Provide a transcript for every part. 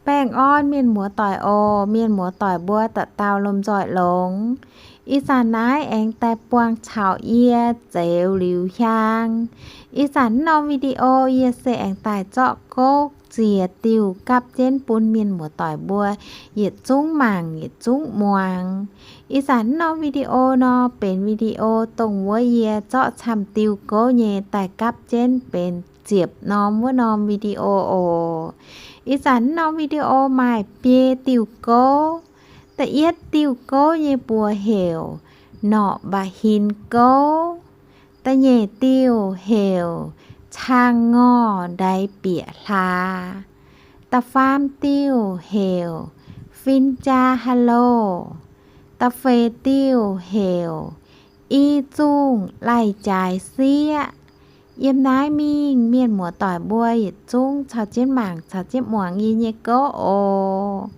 Baengh orn mienh muoz-doic oc. Mienh muoz-doic mbuo dauh dauh lomh nzoih longx. Ih zanc naaiv aengx daaih buangh caux yie zeux liuz hiaang. Ih zanc naaiv norm video yie se aengx daaih zorqv gouv ziex diuh gapv jienv bun mienh muoz-doic mbuo yietc zungv mangc yietc zungv muangx. Ih zanc naaiv norm video nor benx video dongh wuov yie zorqv camv diuh gouv nyei daaih gapv jienv benx ziepc norm wuov norm video oc. Ih zanc naaiv norm video maaih biei diuh gouv. Da'yietv diuh gouv nyei mbuox heuc Norqc Mba'hin Gouv. Da'nyeic diuh heuc Caangh Ngorh Ndaix Bieqc Hlaax. Da'faam diuh heuc Fin Jaa Ha'louh. Da'feix diuh heuc I Zungh Lai-Jaaix Sieqv. Yiem naaiv mingh mienh muoz-doic mbuo yietc zungv caux jienv mangc caux jienv muangx yie nyei gouv oc.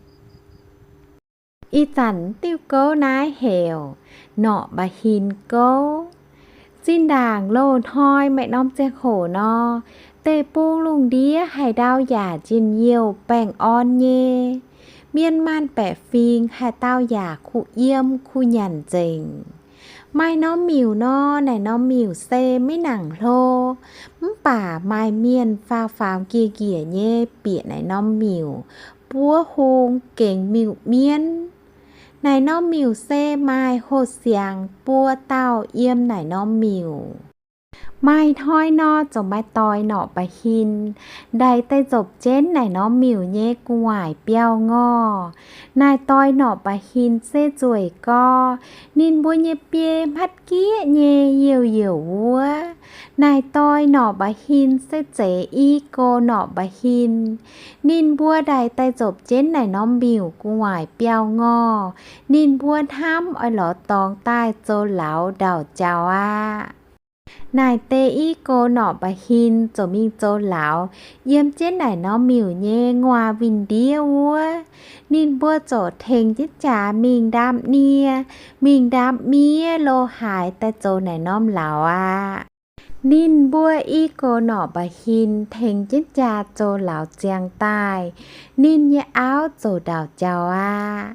Ih zanc diuh gouv naaiv heuc Norqc Mba'hin Gouv. Zinh ndaangc loz-hnoi maaih norm ziangh hoc nor, deic-bung lungh ndiev haaix ndau yaac njien-youh baengh orn nyei. Mienh maanh baeqc fingx haaix dauh yaac kuh yiem kuh nyanc nzengc. Maaih norm miuc nor, naaic norm miuc se maiv nangc hlo, mv baac maaih mienh faaux faaux njiec njiec nyei bieqc naaic norm miuc buov hung gengx miuc-mienv. Naaic norm miuc se maaih hoh siangx buo dauh yiem naaic norm miuc. Maaih hnoi nor, ziouc maaih doix norqc mba'hin ndaix daaih nzopc jienv naaic norm miuc nyei gu'nguaaic biauv-ngorh. Naaic doix norqc mba'hin se nzueic gorx, ninh mbuo nyei biei hmatv gieqv nyei youh youh wuov. Naaic doix norqc mba'hin se zeiz i gox norqc mba'hin. Ninh mbuo ndaix daaih nzopc jienv naaic norm miuc gu'nguaaic biauv-ngorh, ninh mbuo hnamv oix lorz dorngx daaih zoux lauz ndauc jaux aqv. Naaic deix i gox norqc mba'hin ziouc mingh zoux lauz yiem jienv naaic norm miuc nyei nguaaz win-ndiev wuov. Ninh mbuo ziouc tengx jienv jaax mingh ndaamv-nie, mingh ndaamv-miev lo haaix daaih zoux naaic norm lauz aqv. Ninh mbuo i gox norqc mba'hin tengx jienv jaax zoux lauz ziangx daaih, ninh nyei auv ziouc ndauc jaux aqv.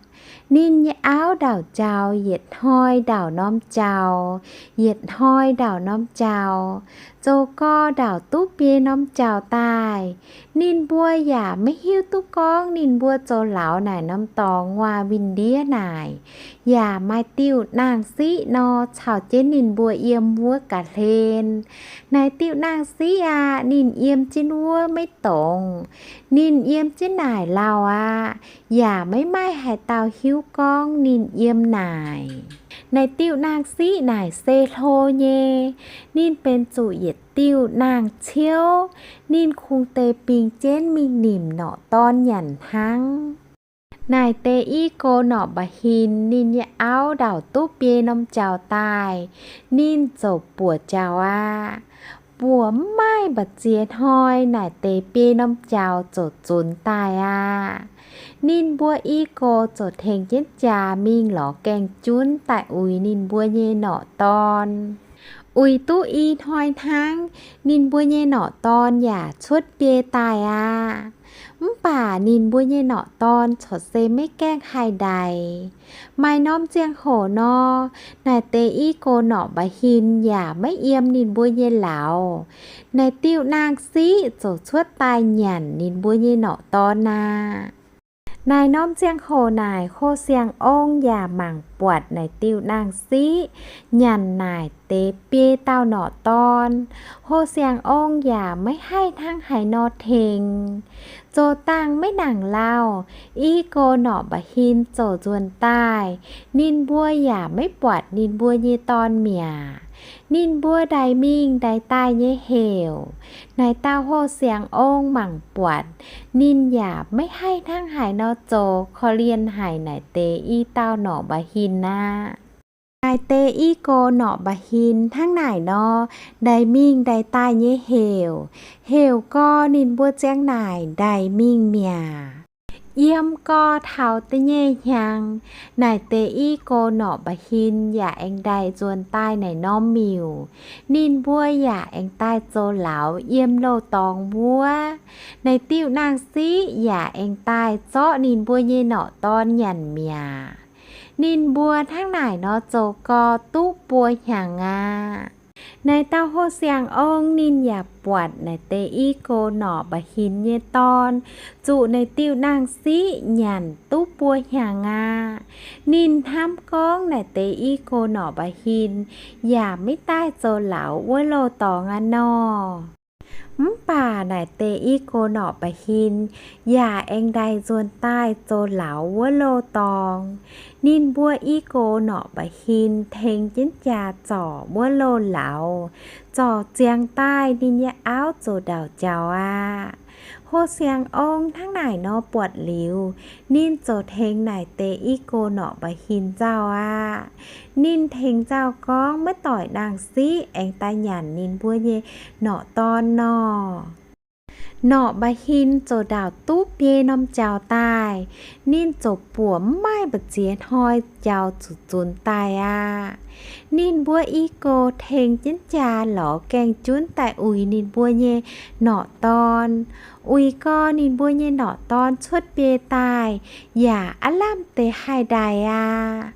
Ninh nyei auv ndauc jaux, yietc hnoi ndauc norm jaux, yietc hnoi ndauc norm jaux, zoux gorx ndauc duqv biei norm jaux daaih. Ninh mbuo yaac maiv hiuv duqv gorngv ninh mbuo zoux lauz naaic norm dorngx nguaaz win-ndiev naaic, yaac maaih diuh nangh siqv nor caux jienv ninh mbuo yiem wuov ga'hlen. Naaic diuh nangh siqv aqv, ninh yiem jienv wuov maiv dongz. Ninh yiem jienv naaic lauh aqv, yaac maiv maaih haaix dauh hiuv gorngv ninh yiem naaic. Naaic diuh nangh siqv naaic se hlo nyei. Ninh benx zuqc yietc diuh nangh ciouv. Ninh kungx deix bingx jienv mingh nimc norqc dorn nyanc hnangv. Naaic deix i gox norqc mba'hin ninh nyei auv ndauc duqv biei norm jaux daaih, ninh ziouc buoqc jaux aqv. Buoqc mv maaih mbu'ziex hnoi, naaic deix biei norm jaux ziouc zunx daaih aqv. Ninh mbuo i gox ziouc tengx jienv jaax mingh lorz gaeng-junv daaih uix ninh mbuo nyei norqc dorn. Uix duqv i hnoi hnangv, ninh mbuo nyei norqc dorn yaac cuotv biei daaih aqv. Mv baac ninh mbuo nyei norqc dorn corc se maiv gaengh haih ndaix. Maaih norm ziangh hoc nor, naaic deix i gox norqc mba'hin yaac maiv yiem ninh mbuo nyei lauz. Naaic diuh nangh siqv ziouc cuotv daaih nyanc ninh mbuo nyei norqc dorn aqv. Naaic norm ziangh hoc naaic, Hlo Siangx Ong yaac mangc buatc naaic diuh nangh siqv nyanc naaic deix biei dauh norqc dorn. Hlo Siangx Ong yaac maiv haih hnangv haaix nor tengx. Zoux dangh maiv nangc lauh, i gox norqc mba'hin ziouc nzuonx daaih. Ninh mbuo yaac maiv buatc ninh mbuo nyei dorn mi'aqv. Ninh mbuo ndaix mingh ndaix daaih nyei heuc, naaic dauh Hlo Siangx Ong mangc buatc, ninh yaac maiv haih hnangv haaix nor zoux, korv-lienh haic naaic deix i dauh norqc mba'hin aqv. Naaic deix i gox norqc mba'hin hnangv naaic nor ndaix mingh ndaix daaih nyei heuc, heuc gorx ninh mbuo ziang naaic ndaix mingh mi'aqv. Yiem gau taux da'nyeic hnyangx, naaic deix i gox norqc mba'hin yaac aengx ndaix nzuonx daaih naaic norm miuc. Ninh mbuo yaac aengx daaih zoux lauz yiem loz-dorngx wuov. Naaic diuh nangh siqv yaac aengx daaih zorqv ninh mbuo nyei norqc dorn nyanc mi'aqv. Ninh mbuo hnangv naaic nor zoux gau duqv buo hnyangx aqv. Naaic dauh hoh siang ong ninh yaac buatc naaic deix i gox norqc mba'hin nyei dorn zuqc naaic diuh nangh siqv nyanc duqv buo hnyangx aqv. Ninh hnamv gorngv naaic deix i gox norqc mba'hin yaac maiv daaih zoux lauz wuov loz-dorngx aqv nor. Mv baac naaic deix i gox norqc mba'hin yaac aengx ndaix nzuonx daaih zoux lauz wuov loz-dorngx. Ninh mbuo i gox norqc mba'hin tengx jienv jaa zorc wuov loz-lauz, zorc ziangx daaih ninh nyei auv zoux ndau jaux aqv. Hoh siang ong hnangv naaic nor buatc liuz, ninh ziouc tengx naaic deix i gox norqc mba'hin nzauh aqv. Ninh tengx nzauh gorngv maiv doic nangh siqv aengx daaih nyanc ninh mbuo nyei norqc dorn nor. Norqc mba'hin ziouc ndaauc duqv biei norm jaux daaih. Ninh ziouc buoqc mv maaih mbu'ziex hnoi jaux zuqc zunx daaih aqv. Ninh mbuo i gox tengx jienv jaa lorz gaeng-junv daaih uix ninh mbuo nyei norqc dorn. Uix gau ninh mbuo nyei norqc dorn cuotv biei daaih, yaac aav lamh deix haih ndaix aqv.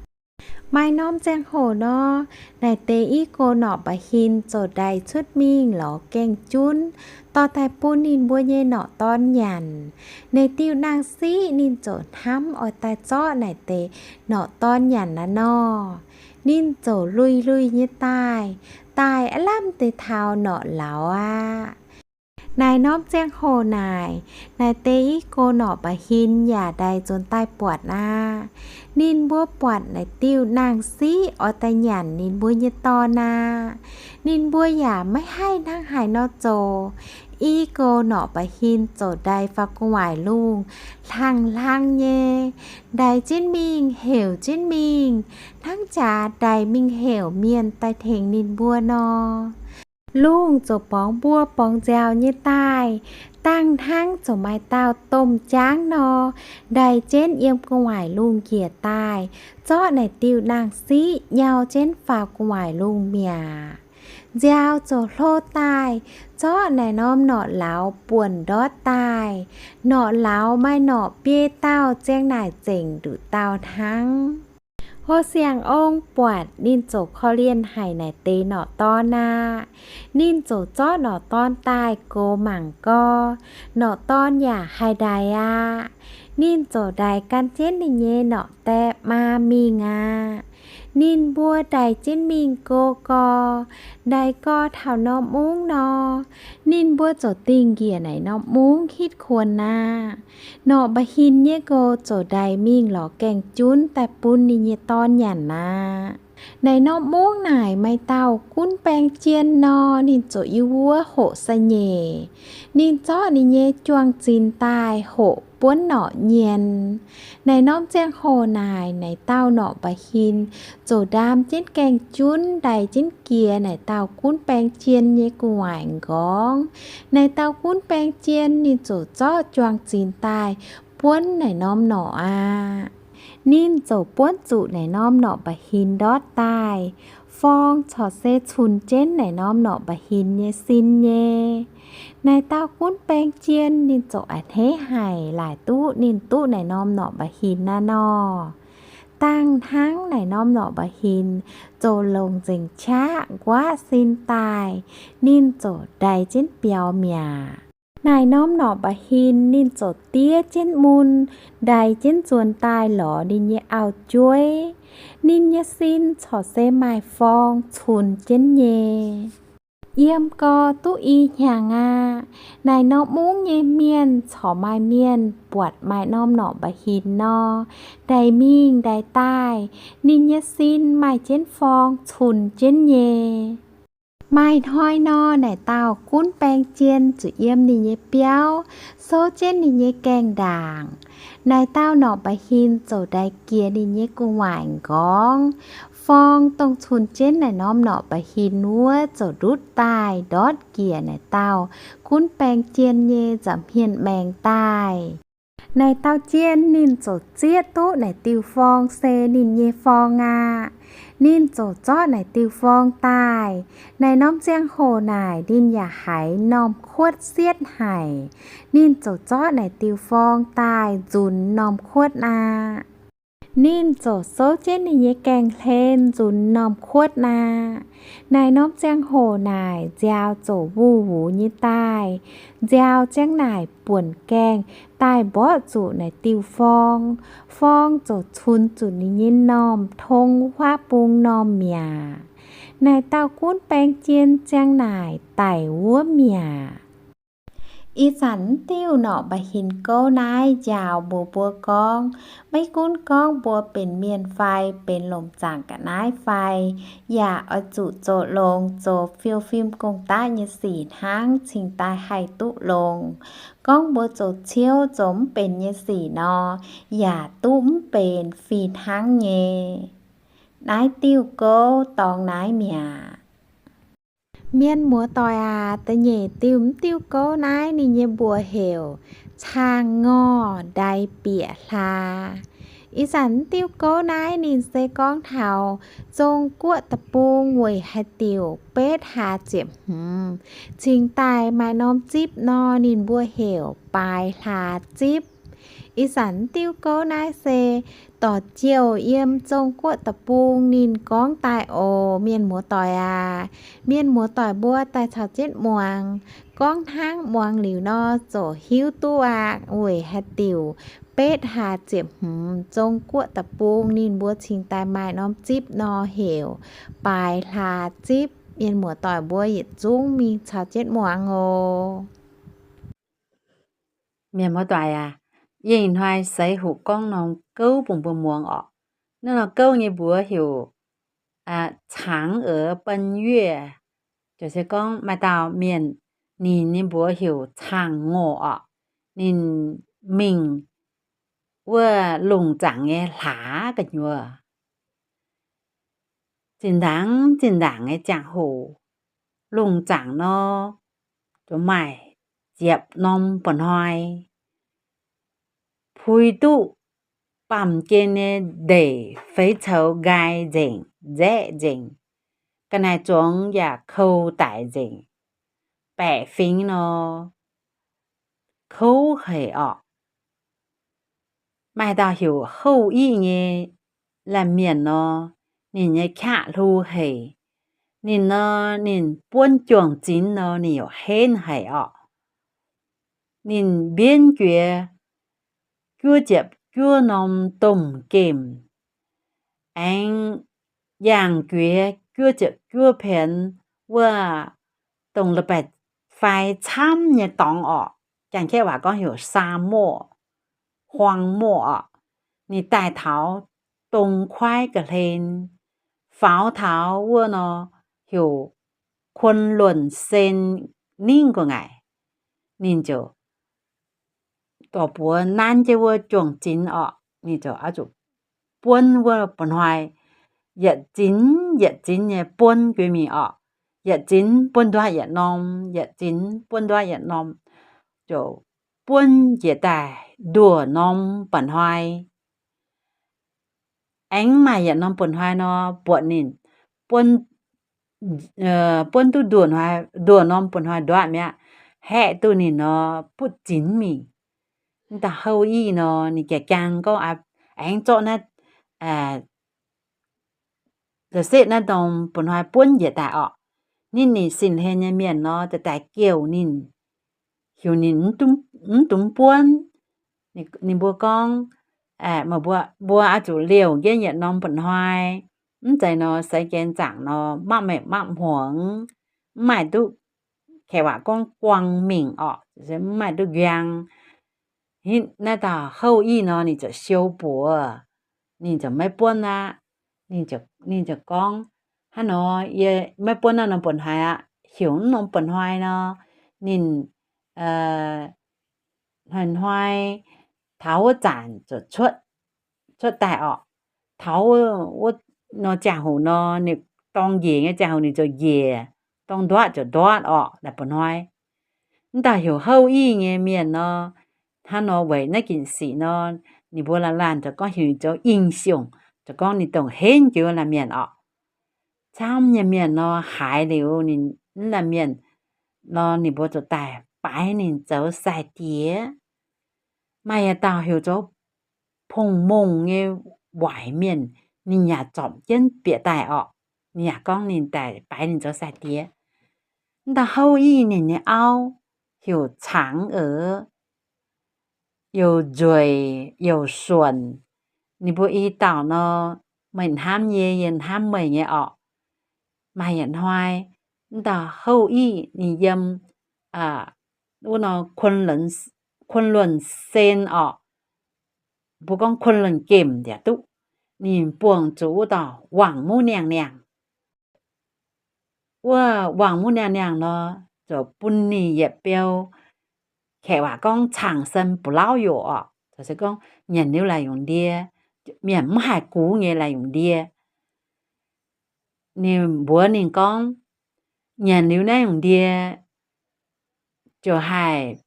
Maaih norm ziangh hoc nor, naaic deix i gox norqc mba'hin ziouc ndaix cuotv mingh lorz gaeng-junv, dorh daaih bun ninh mbuo nyei norqc dorn nyanc. Naaic diuh nangh siqv ninh ziouc hnamv oix daaih zorqv naaic deix norqc dorn nyanc naaiv nor. Ninh ziouc lui-lui nyei daaih, daaih aav lamh deix taux norqc lauz aqv. Naaic norm ziangh hoc naaic, naaic deix i gox norqc mba'hin yaac ndaix nzuonx daaih buatc aqv. Ninh mbuo buatc naaic diuh nangh siqv oix daaih nyanc ninh mbuo nyei dorn aqv. Ninh mbuo yaac maiv haih hnangv haaix nor zoux. I gox norqc mba'hin ziouc ndaix faaux gu'nguaaic lungh, hlang hlang nyei, ndaix jienv mingh heuc jienv mingh, hnangv jaax ndaix mingh heuc mienh daaih tengx ninh mbuo nor. Lungh ziouc borngz mbuo borngz nziaaux nyei daaih. Dangh hnangv ziouc maaih dauh domh jaangv nor, ndaix jienv yiem gu'nguaaic lungh njiec daaih, zorqv naaic diuh nangh siqv nyau jienv faaux gu'nguaaic lungh mi'aqv. Nziaaux ziouc hlo daaih, zorqv naaic norm norqc lauz buonc ndortv daaih. Norqc lauz maaih norqc biei dauh ziang naaic zengc nduqc dauh hnangv. Hoh siang ong buatc ninh ziouc korv-lienh haic naaic deix norqc dorn aqv. Ninh ziouc zorqv norqc dorn daaih goux mangc gau, norqc dorn yaac haih ndaix aqv. Ninh ziouc ndaix gan jienv ninh nyei norqc die maa mingh aqv. Ninh mbuo ndaix jienv mingh go gau, ndaix gau taux norm mungv nor, ninh mbuo ziouc dingh njiec naaic norm mungv hitv kuonx aqv. Norqc mba'hin nyei nqox ziouc ndaix mingh lorz gaeng-junv daaih bun ninh nyei dorn nyanc aqv. Naaic norm mungv naaic maaih dauh gunv baeng jien nor, ninh ziouc i wuov hoqc sai-nyeic. Ninh zorqv ninh nyei juang-zinx daaih hoqc buonv norqc nyienx. Naaic norm ziangh hoc naaic, naaic dauh norqc mba'hin ziouc ndaam jienv gaeng-junv ndaix jienv jiex naaic dauh gunv baeng jien nyei gu'nguaaic nqorngv. Naaic dauh gunv baeng jien ninh ziouc zorqv juang-zinx daaih buonv naaic norm norqc aqv. Ninh ziouc buonv zuqc naaic norm norqc mba'hin ndortv daaih. Forng corc se cunx jienv naaic norm norqc mba'hin nyei sin nyei. Naaic dauh gunv baeng jien ninh ziouc a'hneiv haic, laaic duqv ninh duqv naaic norm norqc mba'hin naaiv nor. Dangh hnangv naaic norm norqc mba'hin ziouc longc nzengc qaqv nquaqv sin daaih, ninh ziouc ndaix jienv biaux mi'aqv. Naaic norm norqc mba'hin ninh ziouc diev jienv mun, ndaix jienv nzuonx daaih lorz ninh nyei auv-jueiv. Ninh nyei sin corc se maaih forng cunx jienv nyei. Yiem gau duqv i hnyangx aqv. Naaic norm mungv nyei mienh corc maaih mienh buatc maaih norm norqc mba'hin nor, ndaix mingh ndaix daaih, ninh nyei sin maaih jienv forng cunx jienv nyei. Maaih hnoi nor, naaic dauh gunv baeng jien zuqc yiem ninh nyei biauv, souv jienv ninh nyei gaengh ndaangc. Naaic dauh norqc mba'hin ziouc ndaix jiex ninh nyei gu'nguaaic nqorngv. Forng dongh cunx jienv naaic norm norqc mba'hin wuov ziouc ndutv daaih ndortv jiex naaic dauh gunv baeng jien nyei nza'hmien maengx daaih. Naaic dauh jien ninh ziouc zieqv duqv naaic diuh forng se ninh nyei forng aqv. Ninh ziouc zorqv naaic diuh forng daaih. Naaic norm ziangh hoc naaic ninh yaac haiz normh kuotv sietv haic. Ninh ziouc zorqv naaic diuh forng daaih nzunx normh kuotv aqv. Ninh ziouc souv jienv ninh nyei gaengh hlen nzunx normh kuotv aqv. Naaic norm ziangh hoc naaic nziaaux ziouc wuh wuv nyei daaih. Nziaaux ziang naaic buonc gaengh daaih mborqv zuqc naaic diuh forng. Forng ziouc cunx zuqc ninh nyei normh tong wuov huaav bung normh mi'aqv. Naaic dauh gunv baeng jien ziang naaic daic wuov mi'aqv. Ih zanc mv diuh norqc mba'hinx gouv naaiv njaaux mbuox mbuo gorngv, maiv gunv gorngv mbuo benx mienh fai benx lomc zaangc ga'naaiv fai, yaac oix zuqc zoux longx zoux fiou fim gong-daqv nyei sic hnangv cingx daaih haih duqv longx. Gorngv mbuo zoux ciouv zoux mv benx nyei sic nor, yaac duqv mv benx fih hnangv nyei. Naaiv diuh gouv dorngx naaiv mi'aqv. Mienh muoz-doic aac, da'nyeic diuh mv diuh gouv naaiv ninh nyei mbuox heuc Caangh Ngorh Ndai Bieqc Hlaax. Ih zanc mv diuh gouv naaiv ninh se gorngv taux Zong Guoqv Deic-Bung weic haaix diuc betv hlaax ziepc hmz cingx daaih maaih norm zipv nor, ninh mbuo heuc baaix hlaax zipv. Ih zanc mv diuh gouv naaiv se dorc jouh yiem Zong Guoqv Deic-Bung ninh gorngv daaih oc, mienh muoz-doic aac. Mienh muoz-doic mbuo daaih caux jienv muangx. Gorngv hnangv muangx liuz nor, ziouc hiuv duqv aqv. Weic haaix diuc betv hlaax ziepc hmz Zong Guoqv Deic-Bung ninh mbuo cingx daaih maaih norm zipv nor heuc baaix hlaax zipv. Mienh muoz-doic mbuo yietc zungv mingh caux jienv muangx oc. Mienh muoz-doic aac, yie ih hnoi seix huc gorngv norm gouv bun mbuo muangx oc. Naaiv norm gouv nyei mbuox heuc Cangx Oc Banh Yueh. Ziouc se gorngv maaih dauh mienh, ninh nyei mbuox heuc Caangh Ngorh oc. Ninh mingh wuov lungh zaangc nyei hlaax gu'nyuoz. Zinh ndaangc zinh ndaangc nyei ziangh hoc, lungh zaangc nor, zuqc maaih ziepc norm mba'hnoi puix duqv baamh gen nyei ndeic feix coux nqaai nzengc, nzaeqv nzengc. Ga'naaiv zuangx yaac kou daic nzengc, baeqc fingx nor, kouv haic orqc. Maaih dauh heuc Houv Iv nyei laanh mienh nor, ninh nyei qaqv hlu haic. Ninh nor, ninh buonv juang-zinx nor, ninh yaac henv haic orqc. Ninh mbienv juiz juov ziepc juov norm domh gemh, aengx yangh juiz juov ziepc juov pienx wuov dongh leiz-baaix fai camv nyei dorngx orqc. Janx-kaeqv waac gorngv heuc 沙漠, 荒漠 orqc. Ninh daaih taux dong kuaaiv ga'hlen, faaux taux wuov nor heuc 昆仑山 ningv gu'nguaaic. Ninh ziouc dorh buoz nanv jienv wuov juang-zinx orqc. Ninh ziouc oix zuqc buonv wuov mba'hnoi, yietc zinx yietc zinx nyei buonv jueiv mingh orqc. Yietc zinx buonv nduov yietc norm, yietc zinx buonv nduov yietc norm, ziouc buonv njiec daaih nduoh norm mba'hnoi. Aengx maaih yietc norm mba'hnoi nor, buatc ninh buonv, buonv duqv nduoh norm mba'hnoi nduov mi'aqv, haeqv duqv ninh nor butv zinx mingh. Mv dauh Houv Iv nor, ninh jaa-jaang gorngv aengx zorqv naaiv, la'setv naaiv norm mba'hnoi buonv njiec daaih orqc. Ninh, ninh sin-hlen nyei mienh nor, daaih daaih jouh ninh, heuc ninh mv dungx buonv. Ninh mbuo gorngv, meih mbuo, mbuo oix zuqc liouh jienv yietc norm mba'hnoi. Mv zeiz nor, seix jienv zaangc nor, mapv meih mapv hmuangx, mv maaih duqv, kaeqv waac gorngv 光明 orqc, mv maaih duqv njang. Naaiv dauh Houv Iv nor, ninh ziouc siou buoz, ninh ziouc maiv buonv aqv. Ninh ziouc gorngv, hnangv nor, yie maiv buonv naaiv norm mba'hnoi aqv. Heuc mv norm mba'hnoi nor, ninh hnoi-hnoi taux wuov zanc ziouc cuotv daaih orqc. Taux wuov nor ziangh hoc nor, ninh dorng njiec nyei ziangh hoc ninh ziouc njiec, dorng nduatv ziouc nduatv orqc, naaiv mba'hnoi. Mv dauh heuc Houv Iv nyei mienh nor, hnangv nor weic naaiv ginc sic nor, ninh mbuo laanh laanh ziouc gorngv heuc zoux 英雄, ziouc gorngv ninh dongh henv jiex laanh mienh orqc. Camv nyei mienh nor haiz liuz ninh, laanh mienh nor ninh mbuo ziouc daaih baaix ninh zoux sai-diex. Maaih yietc dauh heuc zoux Pong Mong nyei waaic mienh, ninh yaac zorpc jienv bieqc daaih orqc. Ninh yaac gorngv ninh daaih baaix ninh zoux sai-diex. Mv dauh Houv Ih ninh nyei auv heuc Cangx Eix, Youc Nzueic, Youc Suonc. Ninh mbuo i dauh nor, meih hnamv yie, yie hnamv meih nyei orqc. Maaih yietc hnoi, mv dauh Houv Ih ninh yiem wuov nor Kunlun Sen orqc, mbuo gorngv Kunlun Gemh yaac duqv, ninh buangh zuqc wuov dauh Wangc Muv Niangh Niangh. Wuov Wangc Muv Niangh Niangh nor, ziouc bun ninh yietc beu, kaeqv waac gorngv cangx sen bu lauv yoc orqc, se gorngv nyanc liuz laaic nyungc ndie, mienh mv haih gux nyei laaic nyungc ndie. Ninh mbuox ninh gorngv, nyanc liuz naaiv nyungc ndie ziouc haih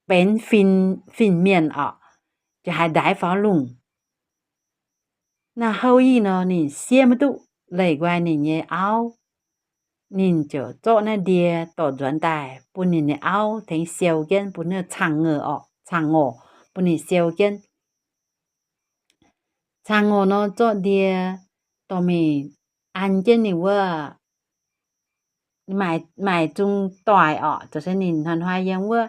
benx fin-mienh orqc, ziouc haih ndaix faaux lungh. Naaiv Houv Ih nor ninh siev maiv duqv leih nqoi ninh nyei auv. Ninh ziouc zorqv naaiv ndie dorh nzuonx daaih bun ninh nyei auv tengx siou jienv, bun ninh Cangx Ngorc orqc, Cangx Ngorc bun ninh siou jienv. Cangx Ngorc nor zorqv ndie dorh mingh an jienv ninh wuov, maaih zung doic orqc, zoux se ninh hnoi-hnoi yiem wuov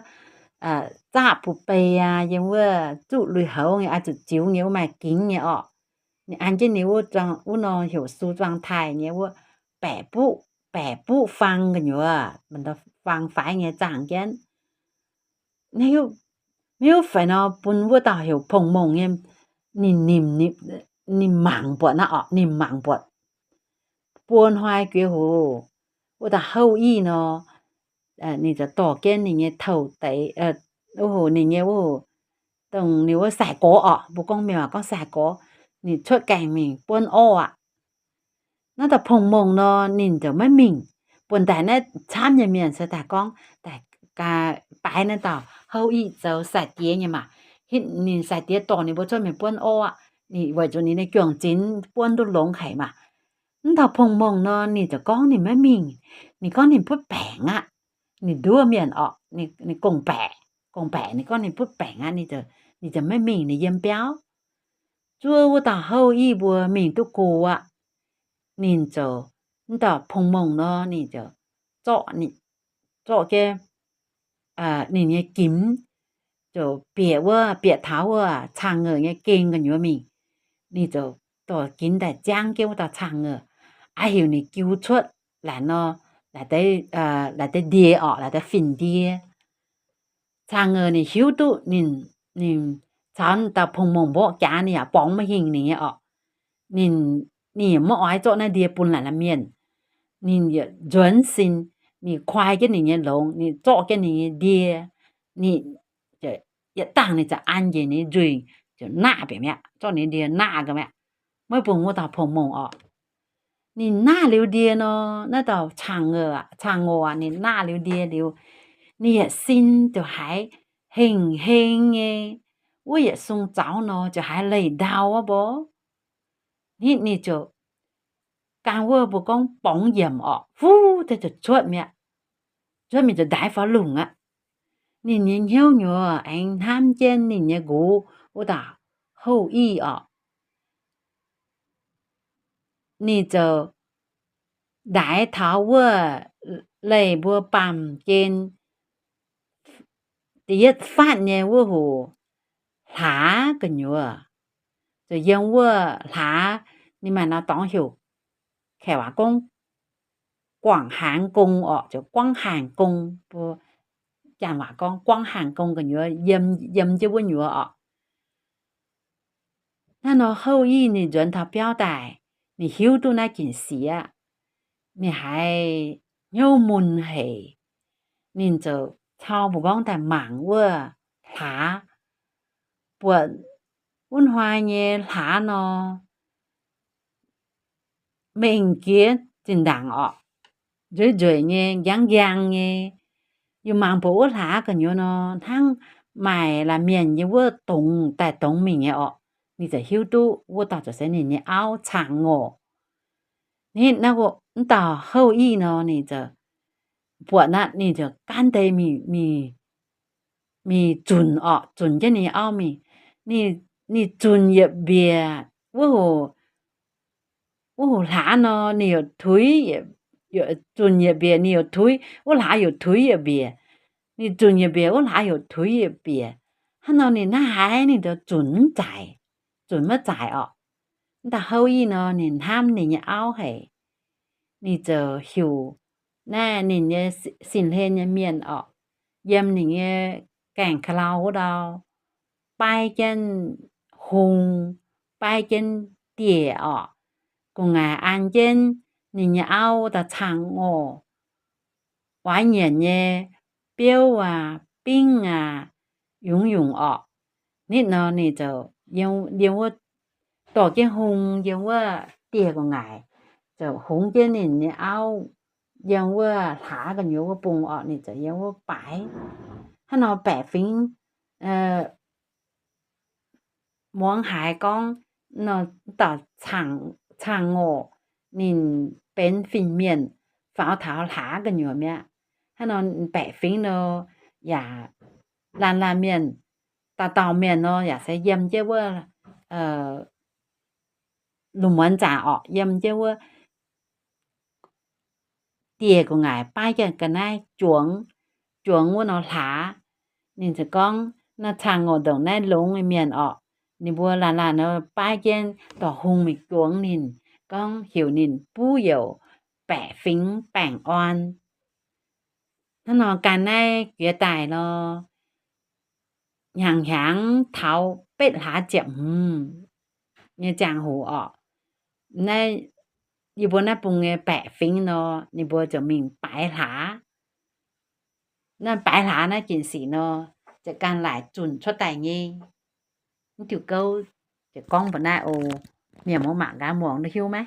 zaapv bu bei aqv, yiem wuov zuqv lui-houx nyei, oix zuqc ziux nyei, wuov maaih gingx nyei orqc. Ninh an jienv ninh wuov nor heuc 苏状态 nyei wuov baeqc buqv, baeqc buqv fang gu'nyuoz, fang faix nyei zaangh jienv. Maiv hiuv fai nor bun wuov dauh heuc Pong Mong nyei, ninh, ninh mangc buatc naaiv orqc, ninh mangc buatc. Buo hnoi jiex hoc, wuov dauh Houv Ih nor, ninh ziouc dorh jienv ninh nyei toux deix, wuov hoc ninh nyei wuov, dongh ninh wuov sai-gorx orqc, mbuo gorngv mienh waac gorngv sai-gorx, ninh cuotv gaengh mingh buonv orv aqv. Naaiv dauh Pong Mong nor ninh ziouc maiv mingh. Buonv daaih naaiv camv nyei mienh se daaih gorngv, daaih baaix naaiv dauh Houv Ih zoux sai-diex nyei maah. Hitv ninh sai-diex dorh ninh mbuo cuotv mingh buonv orv aqv, ninh weic zuqc ninh nyei juang-zinx buonv duqv longx haic maah. Mv dauh Pong Mong nor ninh ziouc gorngv ninh maiv mingh. Ninh gorngv ninh butv baengc aqv. Ninh nduov mienh orqc, ninh gong-baeqc, gong-baeqc, ninh gorngv ninh butv baengc aqv, ninh ziouc maiv mingh, ninh yiem biauv. Zuov wuov dauh Houv Ih mbuo mingh duqv go aqv, ninh ziouc, mv dauh Pong Mong nor ninh ziouc zorqv, zorqv jienv ninh nyei gimx, ziouc bieqc wuov, bieqc taux wuov Cangx Ngorc nyei gengh gu'nyuoz mingh. Ninh ziouc dorh gimx daaih ziangv jienv wuov dauh Cangx Ngorc, a'heuc ninh jiu cuotv laaix nor, laaix deix ndie orqc, laaix deix fin-ndie. Cangx Ngorc ninh hiuv duqv ninh, ninh caux dauh Pong Mong mborqv jaax, ninh yaac borngz maiv hingh ninh nyei orqc. Ninh, ninh yaac maiv oix zorqv naaiv ndie bun laaix mienh. Ninh yietc nzuonx sin, ninh kuaai jienv ninh nyei longx, ninh zorqv jienv ninh nyei ndie, ninh yietc dangh ninh ziouc an njiec ninh nzuih, ziouc naqv bieqc mi'aqv, zorqv ninh ndie naqv ga'mi'aqv, maiv bun wuov dauh Pong Mong orqc. Ninh naqv liuz ndie nor, naaiv dauh Cangx Ngorc, Cangx Ngorc ninh naqv liuz ndie liuz, ninh yietc sin ziouc haiz heng heng nyei, wuov yietc sung zaux nor ziouc haiz leih ndau aqv mbo. Nitv ninh ziouc, gaang wuov mbuo gorngv borngz yiemc orqc, fuv deix ziouc cuotv mi'aqv. Cuotv mingh ziouc ndaix faaux lungh aqv. Ninh nyei hnyouv nyuoz aengx hnamv jienv ninh nyei nqox wuov dauh Houv Ih orqc. Ninh ziouc ndaix taux wuov leih mbuo baamh gen da'yietv fatv nyei wuov hoc hlaax gu'nyuoz, ziouc yiem wuov hlaax, ninh maaih norm dorngx heuc, kaeqv waac gorngv guangc haangx gong orqc, ziouc guangv haangx gong, mbuo janx waac gorngv guangv haangx gong gu'nyuoz yiem, yiem jienv wuov nyuoz orqc. Naaiv nor Houv Ih ninh nzuonx taux biauv daaih, ninh hiuv duqv naaiv ginc siex, ninh haiz hnyouv mun haic. Ninh ziouc cau mbu'nzorng daaih mangc wuov hlaax, buatc wuov hnoi nyei hlaax nor, mengh jiex zinh ndaangc orqc, nzueic nzueic nyei, njang njang nyei. Yie mangc buatc wuov hlaax gu'nyuoz nor, hnangv maaih laanh mienh yiem wuov dongz daaih dongz mingh nyei orqc. Ninh ziouc hiuv duqv wuov dauh ziouc se ninh nyei auv Caangh Ngorc. Naaiv, wuov dauh Houv Ih nor, ninh ziouc buatc naaiv, ninh ziouc gaanv deix mingh, mingh zunc orqc, zunc jienv ninh nyei auv mingh. Ninh, ninh zunc yietc mbiec, wuov hoc, wuov hoc hlaax nor, ninh youc tuix, zunc yietc mbiec ninh youc tuix, wuov hlaax youc tuix yietc mbiec. Ninh zunc yietc mbiec, wuov hlaax youc tuix yietc mbiec. Hnangv nor ninh naaiv haaix ninh zoux zunc maiv zaaic, zunc maiv zaaic orqc. Wuov dauh Houv Ih nor, ninh hnamv ninh nyei auv haic. Ninh ziouc heuc naaiv ninh nyei sin-hlen nyei mienh orqc, yiem ninh nyei gaengh ka'lau wuov ndau, baiv jienv hung, baiv jienv dieh orqc, gu'nguaaic an jienv ninh nyei auv wuov dauh Caangh Ngorc waaiv nyienc nyei biouv aac, bingv aac, yungz yungc orqc. Nitv nor ninh ziouc yiem wuov, dorh jienv hung yiem wuov dieh gu'nguaaic, ziouc hungx jienv ninh nyei auv yiem wuov hlaax gu'nyuoz wuov bung orqc. Ninh ziouc yiem wuov baaix. Hnangv nor baeqc fingx muangx haiz gorngv dauh Caangh Ngorc ninh benx fin-mienh faaux taux hlaax gu'nyuoz mi'aqv. Hnangv nor baeqc fingx nor yaac laanh laanh mienh, dauh dauh mienh nor yaac se yiem jienv wuov lungh muonz zanc orqc, yiem jienv wuov dieh gu'nguaaic baiv jienv ga'naaiv juangx, juangx wuov nor hlaax. Ninh ziouc gorngv naaiv Caangh Ngorc ndongc naaiv longx nyei mienh orqc. Ninh mbuo laanh laanh nor baiv jienv dorh hung mingh juangx ninh, gorngv heuc ninh buv youc baeqc fingx baengh orn. Hnangv nor ganh naaiv jiex daaih nor, hnyangx-hnyangx taux betv hlaax ziepc hmz nyei ziangh hoc orqc, naaiv, yie mbuo naaiv bung nyei baeqc fingx nor, ninh mbuo ziouc mingh baaix hlaax. Naaiv baaix hlaax naaiv jin-sic nor, ziouc ganh laaic zunc cuotv daaih nyei. Mv diuh gouv ziouc gorngv mbuo naaiv oc. Mienh muoz mangc gaax muangx hiuv maiv?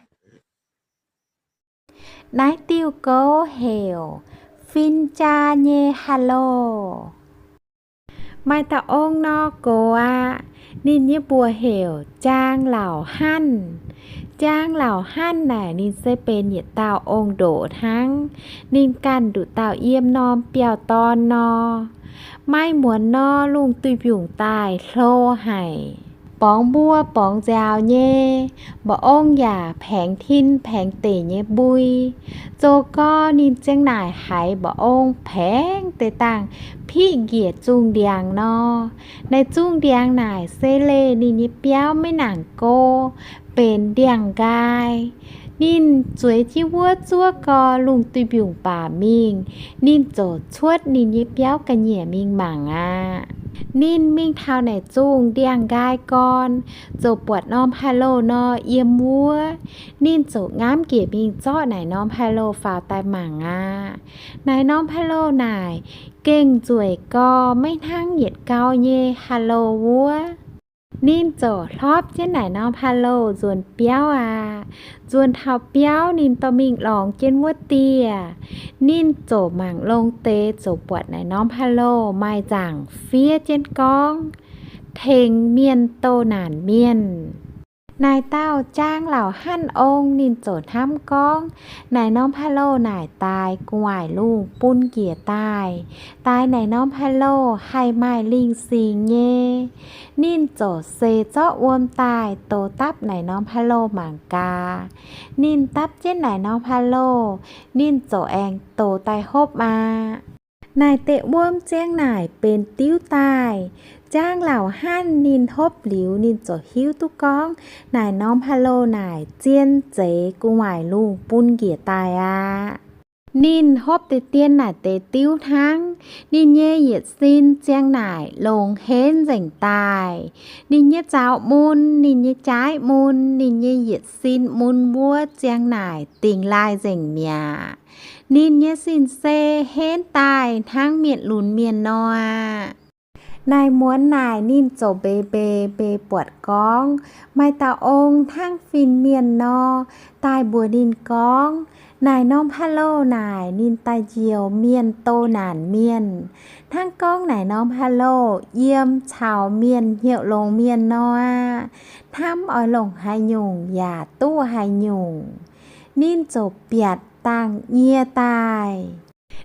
Naaiv diuh gouv heuc Fin-Jaa Nyei Halo. Maaih dauh ong nor gox aqv. Ninh nyei mbuox heuc Jaang Lauc Hanv. Jaang Lauc Hanv naaic ninh se benx yietc dauh ong-ndoqc hnangv. Ninh ganh nduqc dauh yiem norm biauv-dorn nor. Maaih muonz nor, lungh duih mbiungc daaih hlo haic, borngz mbuo borngz nziaaux nyei. Mba'ong yaac paengx tin paengx deic nyei mbui. Zoux gau ninh ziang naaic haiz mba'ong paengx deix dangh piqv njiec zungh ndiangx nor. Naaic zungh ndiangx naaic se leih ninh nyei biauv maiv nangc go, benx ndiangx-nqaai. Ninh zueiz jienv wuov zuov gau, lungh duih mbiungc baac mingh. Ninh ziouc cuotv ninh nyei biauv ga'nyiec mingh mangc aqv. Ninh mingh taux naaic zungh ndiangx-nqaai gorn, ziouc buatc norm halo nor yiem wuov. Ninh ziouc ngamv njiec mingh zorqv naaic norm halo faaux daaih mangc aqv. Naaic norm halo naaic gengh nzueic gau, maiv hnangv yietc gau nyei halo wuov. Ninh ziouc hlorpv jienv naaic norm halo nzuonx biauv aqv. Nzuonx taux biauv ninh dorh mingh lorngx jienv wuov dieh. Ninh ziouc mangc longx deix ziouc buatc naaic norm halo maaih nzaangc fiev jienv gorngv, Tengx mienh douh naanc mienh. Naaic dauh Jaang Lauc Hanv Ong ninh ziouc hnamv gorngv, naaic norm halo naaic daaix gu'nguaaic lungh bun njiec daaih. Daaix naaic norm halo haih maaih lingh singx nyei. Ninh ziouc seix zorqv wuom daaih douz dapv naaic norm halo mangc gaax. Ninh dapv jienv naaic norm halo, ninh ziouc aengx douz daaih hopv aqv. Naaic deix wuom ziang naaic benx diuv daaih. Jaang Lauc Hanv ninh hopv liuz ninh ziouc hiuv duqv gorngv naaic norm halo naaic zien zeiz gu'nguaaic lungh bun njiec daaih aqv. Ninh hopv deix dien naaic deix diuv hnangv. Ninh nyei yietc sin ziang naaic longx henv nzengc daaih. Ninh nyei zaux mun, ninh nyei jaaiv mun, ninh nyei yietc sin mun wuov ziang naaic dingx laaih nzengc mi'aqv. Ninh nyei sin-seix henv daaih hnangv mienh lunx mienh nor aqv. Naaic muonz naaic ninh ziouc mbeix mbeix mbeix buatc gorngv maaih dauh ong hnangv fin-mienh nor daaih mbuox ninh gorngv, Naaic norm Halo naaic ninh daaih njoux mienh doh naanc mienh. Hnangv gorngv naaic norm Halo yiem caux mienh hnyouv longx mienh nor aqv, hnamv oix longc haaix nyungc yaac duqv haaix nyungc. Ninh ziouc biatc dangh nyie daaih.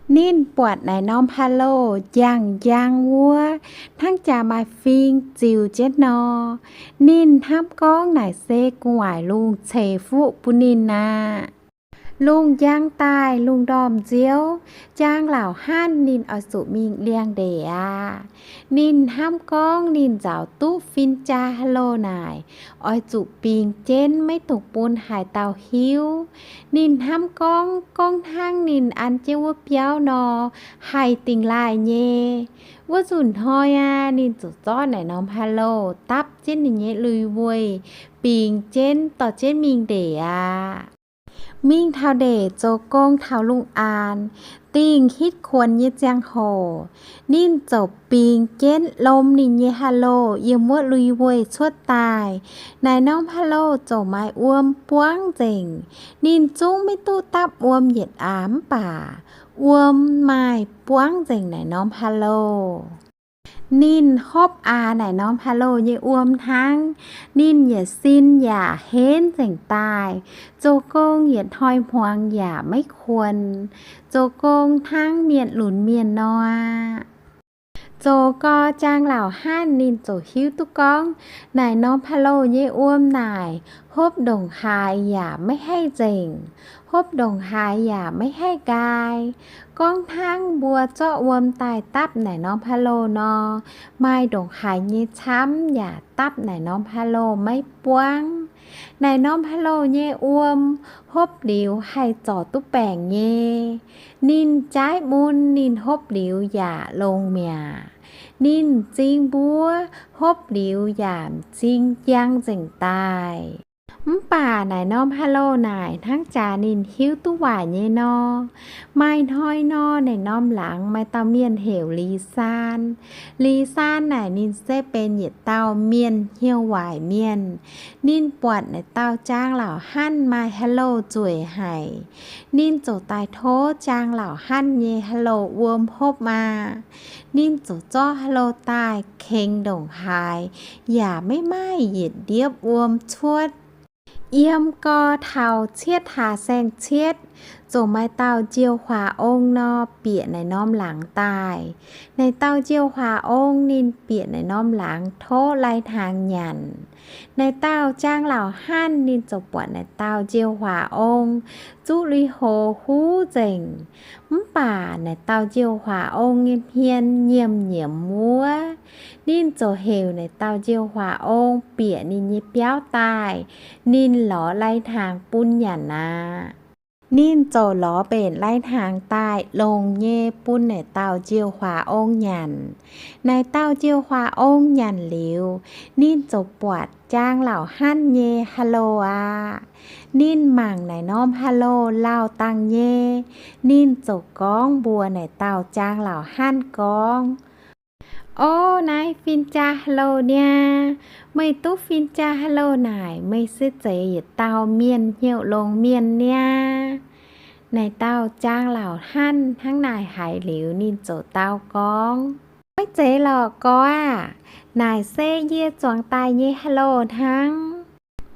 Ninh buatc naaic norm Halo njang njang wuov, hnangv jaax maaih fing ziux jienv nor. Ninh hnamv gorngv naaic se gu'nguaaic lungh ceix fuqv bun ninh aqv. Lungh njang daaih lungh ndorm nziouv, jaang laauc hanv ninh oix zuqc mingh liangx-ndeic aqv. Ninh hnamv gorngv ninh nzaaux duqv fin-jaa Halo naaic, oix zuqc bingx jienv maiv dungx bun haaix dauh hiuv. Ninh hnamv gorngv, gorngv hnangv ninh an jienv wuov biauv nor, haih dingh laaih nyei. Wuov nzunc hnoi aqv, ninh ziouc zorqv naaic norm Halo dapv jienv ninh nyei lui-weih, bingx jienv dorh jienv mingh ndeic aqv. Mingh taux ndeic zoux gong taux lungh aanx, dingh hitv kuonx nyei ziangh hoc, ninh ziouc bingx jienv lom ninh nyei Halo yiem wuov lui-weih cuotv daaih. Naaic norm Halo ziouc maaih wuom buangv nzengc. Ninh zungv maiv duqv dapv wuom yietc aax mv baac wuom maaih buangv nzengc naaic norm Halo. Ninh hopv aax naaic norm Halo nyei wuom hnangv. Ninh yietc sin yaac henv nzengc daaih, zoux gong yietc hnoi hmuangx yaac maiv kuonx, zoux gong hnangv mienh lunx mienh nor aqv. Zoux gau jaang laauc hanv ninh ziouc hiuv duqv gorngv naaic norm Halo nyei wuom naaic hopv ndongc haaix yaac maiv haih nzengc, hopv ndongc haaix yaac maiv haih nqaai. Gorngv hnangv mbuo zorqv wuom daaih dapv naaic norm Halo nor, maaih ndongc haaix nyei camv yaac dapv naaic norm Halo maiv buangv. Naaic norm Halo nyei wuom hopv liuz haih zorc duqv baengc nyei. Ninh jaaiv mun ninh hopv liuz yaac longx mi'aqv. Ninh m'zing mbuov hopv liuz yaac m'zing njang nzengc daaih. Mv baac naaic norm Halo naaic hnangv jaax ninh hiuv duqv waaic nyei nor. Maaih hnoi nor, naaic norm laangz maaih dauh mienh heuc Li Saan. Li Saan naaic ninh se benx yietc dauh mienh hnyouv waaic mienh. Ninh buatc naaic dauh jaang laauc hanv maaih Halo nzueic haic, ninh ziouc daaih tov jaang laauc hanv nyei Halo wuom hopv maah. Ninh ziouc zorqv Halo daaih kengx ndongc haaix yaac maiv maaih yietc ndiepv wuom cuotv. Yiem gau taux cietv hlaax saeng-cietv, ziouc maaih dauh njiêu hwax ong nor bieqc naaic norm laangz daaih. Naaic dauh njiêu hwax ong ninh bieqc naaic norm laangz tov lai-hnaangx nyanc. Naaic dauh jaang laauc hanv ninh ziouc buatc naaic dauh njiêu hwax ong zuqv lui-houx huv nzengc. Mv baac naaic dauh njiêu hwax ong nyei hmien nyiemc nyiemc wuov. Ninh ziouc heuc naaic dauh njiêu hwax ong bieqc ninh nyei biauv daaih, ninh lorz lai-hnaangx bun nyanc aqv. Ninh ziouc lorz mbenc lai-hnaangx daaih longc nyei bun naaic dauh njiêu hwax ong nyanc. Naaic dauh njiêu hwax ong nyanc liuz, ninh ziouc buatc jaang laauc hanv nyei Halo aqv. Ninh mangc naaic norm Halo lauh dangh nyei, ninh ziouc gorngv mbuox naaic dauh jaang laauc hanv gorngv, O, naaiv fin-jaa Halo niaa. Meih duqv fin-jaa Halo naaic, meih se zeiz yietc dauh mienh hnyouv longx mienh niaa. Naaic dauh jaang laauc hanv hnangv naaic haiz liuz, ninh ziouc dau gorngv, Maiv zeiz lorqc, gorx aah! Naaic se yie zuangx daaih nyei Halo hnangv.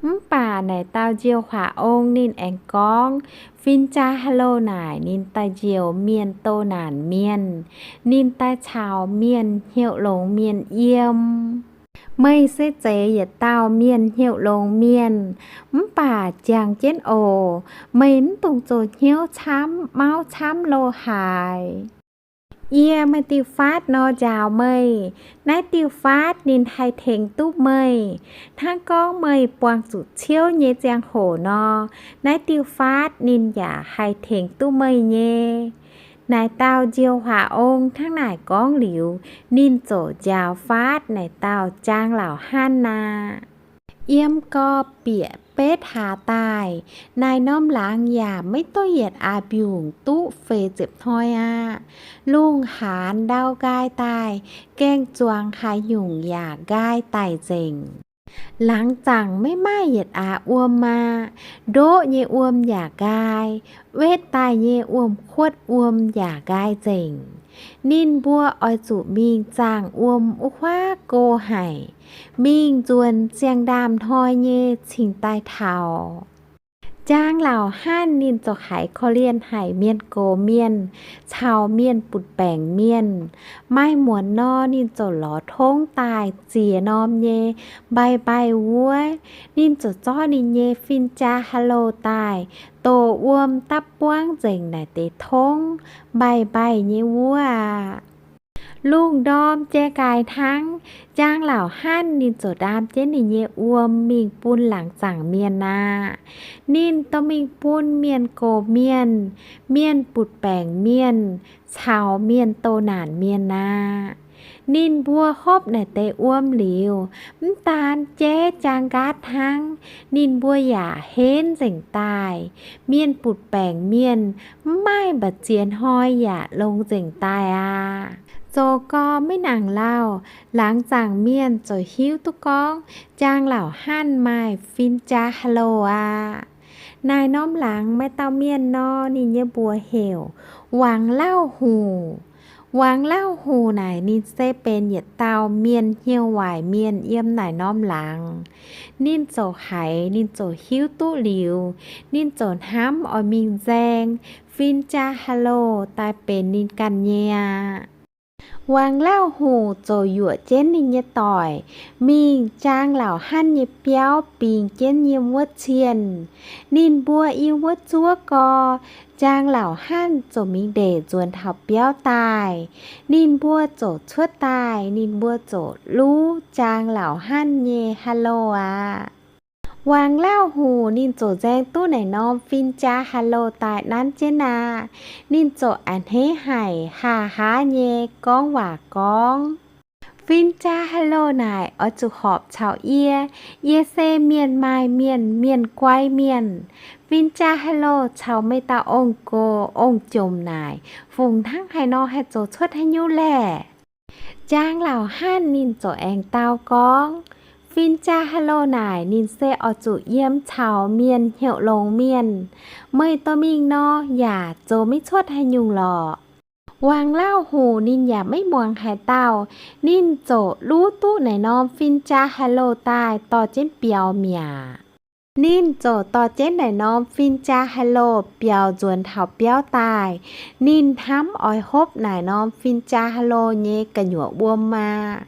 Mv baac naaic dauh njiêu hwax ong ninh aengx gorngv, Fin-jaa Halo naaic ninh daaih njoux mienh doh naanc mienh, ninh daaih caux mienh hnyouv longx mienh yiem. Meih se zeiz yietc dauh mienh hnyouv longx mienh, mv baac jangx jienv oc. Meih mv dungx zoux hnyouv camv, mauv camv lo haaix. Yie maaih diuh faatv nor njaaux meih. Naaiv diuh faatv ninh haih tengx duqv meih. Hnangv gorngv meih buangh zuqc ciouv nyei ziangh hoc nor, naaiv diuh faatv ninh yaac haih tengx duqv meih nyei. Naaic dauh njiêu hwax ong hnangv naaic gorngv liuz, ninh ziouc njaaux faatv naaic dauh jaang laauc hanv aqv. Yiem gau bieqc betv hlaax daaih, naaic norm laangz yaac maiv duqv yietc aax mbiungc duqv feix ziepc hnoi aqv. Lungh haanz ndau nqaai daaih, gaeng-zuangx haaix nyungc yaac nqaai daic nzengc. Laangz zaangc maiv maaih yietc aax wuom aqv. Ndoqv nyei wuom yaac nqaai, wetv daaih nyei wuom-kuotv wuom yaac nqaai nzengc. Ninh mbuo oix zuqc mingh zaangh wuom wuov huaav go haic, mingh nzuonx siang-ndaamv hnoi nyei cingx daaih taux. Jaang Laauc Hanv ninh ziouc haiz korv-lienh haic mienh gox mienh caux mienh butv-baengc mienh. Maaih muonz nor, ninh ziouc lorz tongv daaih ziex norm nyei mbaih mbaih wuov. Ninh ziouc zorqv ninh nyei fin-jaa ha'louh daaih doh wuom dapv buangv nzengc naaic deix tongv mbaih mbaih nyei wuov aqv. Lungh ndorm jai nqaai hnangv, Jaang Laauc Hanv ninh ziouc ndaam jienv ninh nyei wuom mingh bun laangz zaangc mienh aqv. Ninh dorh mingh bun mienh gox mienh, mienh butv-baengc mienh, caux mienh doh naanc mienh aqv. Ninh mbuo hopv naaic deix wuom liuz, mv daan jeiv jaang nqaatv hnangv, ninh mbuo yaac henv nzengc daaih. Mienh butv-baengc mienh mv maaih mba'ziex hnoi yaac longx nzengc daaih aqv. Zoux gorx maiv nangc lauh, laangz zaangc mienh ziouc hiuv duqv gorngv Jaang Laauc Hanv maaih fin-jaa ha'louh aqv. Naaic norm laangz maaih dauh mienh nor, ninh nyei mbuox heuc Wangc Lauh Hungh. Wangc Lauh Hungh naaic ninh se benx yietc dauh mienh hnyouv waaic mienh yiem naaic norm laangz. Ninh ziouc haiz, ninh ziouc hiuv duqv liuz, ninh ziouc hnamv oix mingh nzaeng fin-jaa ha'louh daaih benx ninh ganh nyei aqv. Wangc Lauh Hungh ziouc yuoqc jienv ninh nyei doic mingh Jaang Laauc Hanv nyei biauv bingx jienv yiem wuov cienh. Ninh mbuo yiem wuov zuov gau, Jaang Laauc Hanv ziouc mingh ndeic nzuonx taux biauv daaih. Ninh mbuo ziouc cuotv daaih, ninh mbuo ziouc luv Jaang Laauc Hanv nyei ha'louh aqv. Wangc Lauh Hungh ninh ziouc nzaeng duqv naaic norm fin-jaa ha'louh daaih nanv jienv aqv. Ninh ziouc a'hneiv haic, haa haav nyei gorngv waac gorngv, Fin-jaa ha'louh naaic oix zuqc horpc caux yie. Yie se mienh maaih mienh, mienh guai mienh. Fin-jaa ha'louh caux meih dauh ong-gox ong-jomc naaic, fungc hnangv haaix nor haih zoux cuotv haaix nyungc laeh? Jaang Laauc Hanv ninh ziouc aengx dau gorngv, Fin-jaa ha'louh naaic ninh se oix zuqc yiem caux mienh hnyouv longx mienh. Meih dorh mingh nor yaac zoux maiv cuotv haaix nyungc lorqc. Wangc Lauh Hungh ninh yaac maiv muangx haaix dauh. Ninh ziouc luv duqv naaic norm fin-jaa ha'louh daaih dorh jienv biaux mi'aqv. Ninh ziouc dorh jienv naaic norm fin-jaa ha'louh biaux nzuonx taux biauv daaih. Ninh hnamv oix hopv naaic norm fin-jaa ha'louh nyei gu'nyuoz wuom aqv.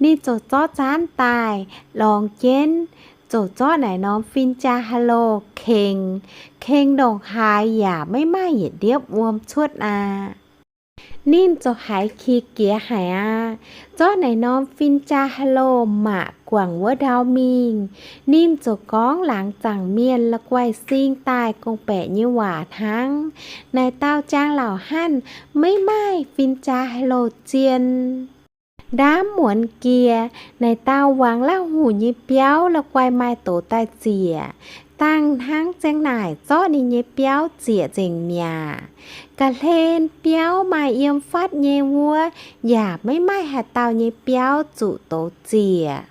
Ninh ziouc zorqv zaanv daaih lorngx jienv, ziouc zorqv naaic norm fin-jaa ha'louh kengx. Kengx ndongc haaix yaac maiv maaih yietc ndiepv wuom cuotv aqv. Ninh ziouc haiz qiex jiez haic aqv. Zorqv naaic norm fin-jaa ha'louh maac guangc wuov ndau mingh. Ninh ziouc gorngv laangz zaangc mienh la'guaih sing daaih gorngv-baeqc nyei waac hnangv. Naaic dauh Jaang Laauc Hanv maiv maaih fin-jaa ha'louh zien. Ndaamv muonz jiex, naaic dauh Wangc Lauh Hungh nyei biauv la'guaih maaih doz daaih ziec. Dangh hnangv ziang naaic zorqv ninh nyei biauv ziec nzengc mi'aqv. Ga'hlen biauv maaih yiem fatv nyei wuov yaac maiv maaih haaix dauh nyei biauv zuqc doz ziec.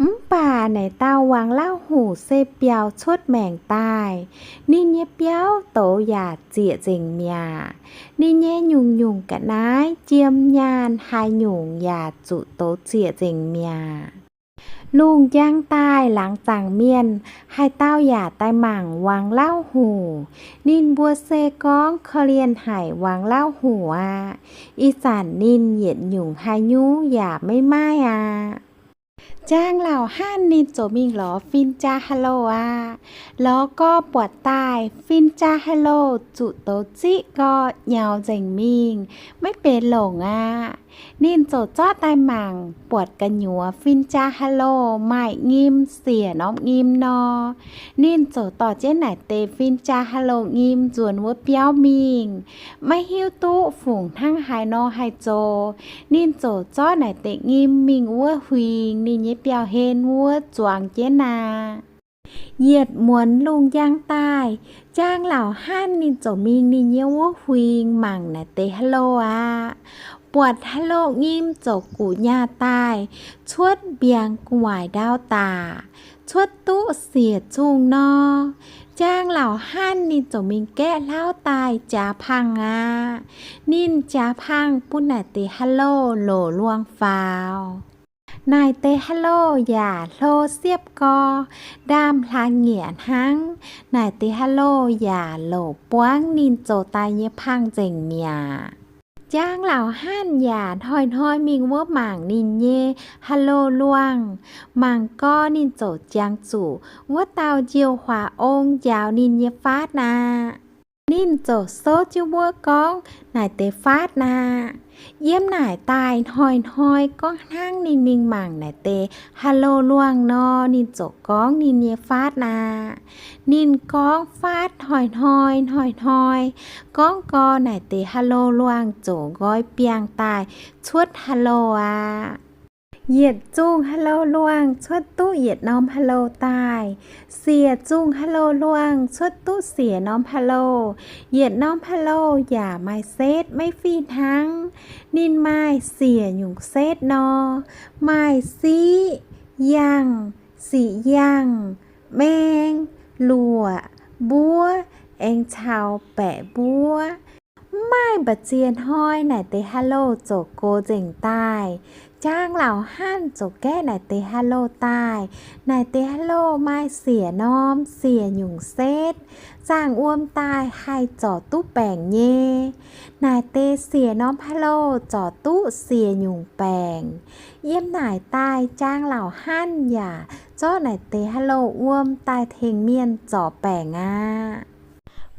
Mv baac naaic dauh Wangc Lauh Hungh se biaux cuotv maengc daaih, ninh nyei biauv doz yaac ziec nzengc mi'aqv. Ninh nyei nyungc-nyungc ga'naaiv jiem nyaanh haaix nyungc yaac zuqc doz ziec nzengc mi'aqv. Lungh njang daaih laangz zaangc mienh haaix dauh yaac daaih mangc Wangc Lauh Hungh. Ninh mbuo se gorngv korv-lienh haic Wangc Lauh Hungh aqv. Ih zanc ninh yietc nyungc haaix nyungc yaac maiv maaih aqv. Jaang Laauc Hanv ninh ziouc mingh lorz fin-jaa ha'louh aqv. Lorz gorx buatc daaih, fin-jaa ha'louh zuqc douz ziqv gorx nyaux nzengc mingh, maiv benx longc aqv. Ninh ziouc zorqv daaih mangc, buatc gu'nyuoz fin-jaa ha'louh maaih nyim siec norm nyim nor. Ninh ziouc dorh jienv naaic deix fin-jaa ha'louh nyim nzuonx wuov biauv mingh. Maiv hiuv duqv fungc hnangv haaix nor haih zoux. Ninh ziouc zorqv naaic deix nyim mingh wuov huingx ninh nyei biauv-hlen wuov zuangx jienv aqv. Yietc muonz lungh njang daaih, Jaang Laauc Hanv ninh ziouc mingh ninh nyei wuov huingx mangc naaic deix ha'louh aqv. Buatc haaix loh nyim zoux guqc nyaah daaih, cuotv mbiaangx gu'nguaaic ndau daac, cuotv duqv siec zungh nor. Jaang Lauc Hanv ninh ziouc mingh gaeqv hlauv daaih jaax pangh aqv. Ninh jaax pangh bun naaic deix haaix loh loc luangh faaux. Naaic deix haaix loh yaac hlo siepv gorx, ndaamv-hlaang nyieqc hnangv. Naaic deix haaix loh yaac loc buangv ninh zoux daaih nyei pangh nzengc mi'aqv. Jaang Lauc Hanv yaac hnoi-hnoi mingh wuov mangc ninh nyei haaix loh luangh, mangc gorx ninh ziouc jangx zuqc wuov dauh njiouv huaax ong njaaux ninh nyei faatv aqv. Ninh ziouc souv jienv wuov gorngv naaic deix faatv aqv. Yiem naaic daaih hnoi-hnoi gorngv hnangv ninh mingh mangc naaic deix haaix loh luangh nor, ninh ziouc gorngv ninh nyei faatv aqv. Ninh gorngv faatv hnoi-hnoi, hnoi-hnoi, gorngv gorx naaic deix haaix loh luangh ziouc nqoi biangh daaih cuotv haaix loh aqv. Yietc zungh haaix loh luangh cuotv duqv yietc norm haaix loh daaih. Siec zungh haaix loh luangh cuotv duqv siec norm haaix loh. Yietc norm haaix loh yaac maaih setv maiv fih hnangv. Ninh maaih siec nyungc setv nor, maaih siqv, yangh, siqc yangh, maeng, luoqc, mbuov, aengx caux baeqc mbuov. Mv maaih mbu'ziex hnoi naaic deix haaix loh ziouc gox nzengc daaih. Jaang Lauc Hanv ziouc gaeqv naaic deix haaix loh daaih. Naaic deix haaix loh maaih siec norm siec nyungc setv, zaangh wuom daaih haih zorc duqv baengc nyei. Naaic deix siec norm haaix loh zorc duqv siec nyungc baengc. Yiem naaic daaih Jaang Lauc Hanv yaac zorqv naaic deix haaix loh wuom daaih tengx mienh zorc baengc aqv.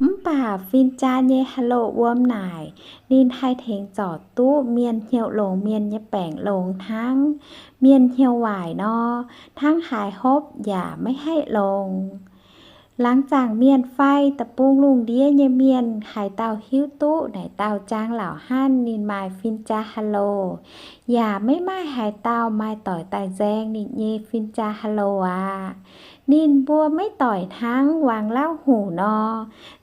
Mv baac fin-jaa nyei haaix loh wuom naaic, ninh haih tengx zorc duqv mienh hnyouv longx mienh nyei baengc longx hnangv. Mienh hnyouv waaic nor, hnangv haaix hopv yaac maiv haih longx. Laangz zaangc mienh fai deic-bung lungh ndiev nyei mienh haaix dauh hiuv duqv naaic dauh Jaang Lauc Hanv ninh maaih fin-jaa haaix loh, yaac maiv maaih haaix dauh maaih doic daaih nzaeng ninh nyei fin-jaa haaix loh aqv. Ninh mbuo maiv doic hnangv wangc lauv hungh nor,